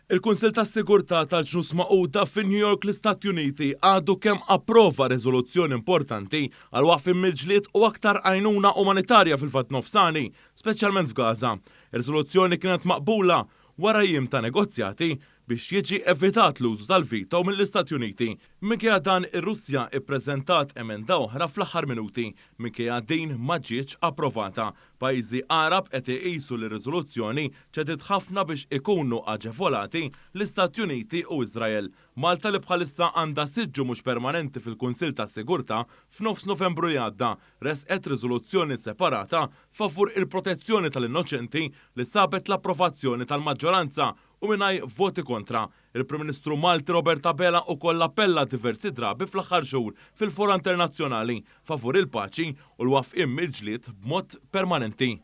Il-Kunsill tas-Sigurtà tal-Ġnus Magħquda fi New York l-Istati Uniti għadu kemm approva riżoluzzjoni importanti għal waqfien mill-ġlied u aktar għajnuna umanitarja fil-Lvant Nofsani, speċjalment f'Gaza. Ir-riżoluzzjoni kienet maqbula wara jiem ta' negozjati biex jiġi evitat l-użu tal-veto mill-Istati Uniti. Minkejja dan, ir-Russja ippreżentat emenda oħra fl-aħħar minuti, minkejja din ma ġietx approvata. Pajjiżi Għarab qed iqisu li r-riżoluzzjoni ċediet ħafna biex ikunu aġevolati l-Istati Uniti u Iżrael. Malta li bħalissa għandha siġġu mhux permanenti fil-Kunsill tas-Sigurtà, f'nofs Novembru li għadda ressqet riżoluzzjoni separata favur il-protezzjoni tal-innoċenti li sabet l-approvazzjoni tal-maġġoranza u mingħajr voti kontra. Il-Prim Ministru Malti Robert Abela ukoll appella diversi drabi fl-aħħar xhur fil-fora internazzjonali favur il-paċi u l-waqfien mill-ġlied b'mod permanenti.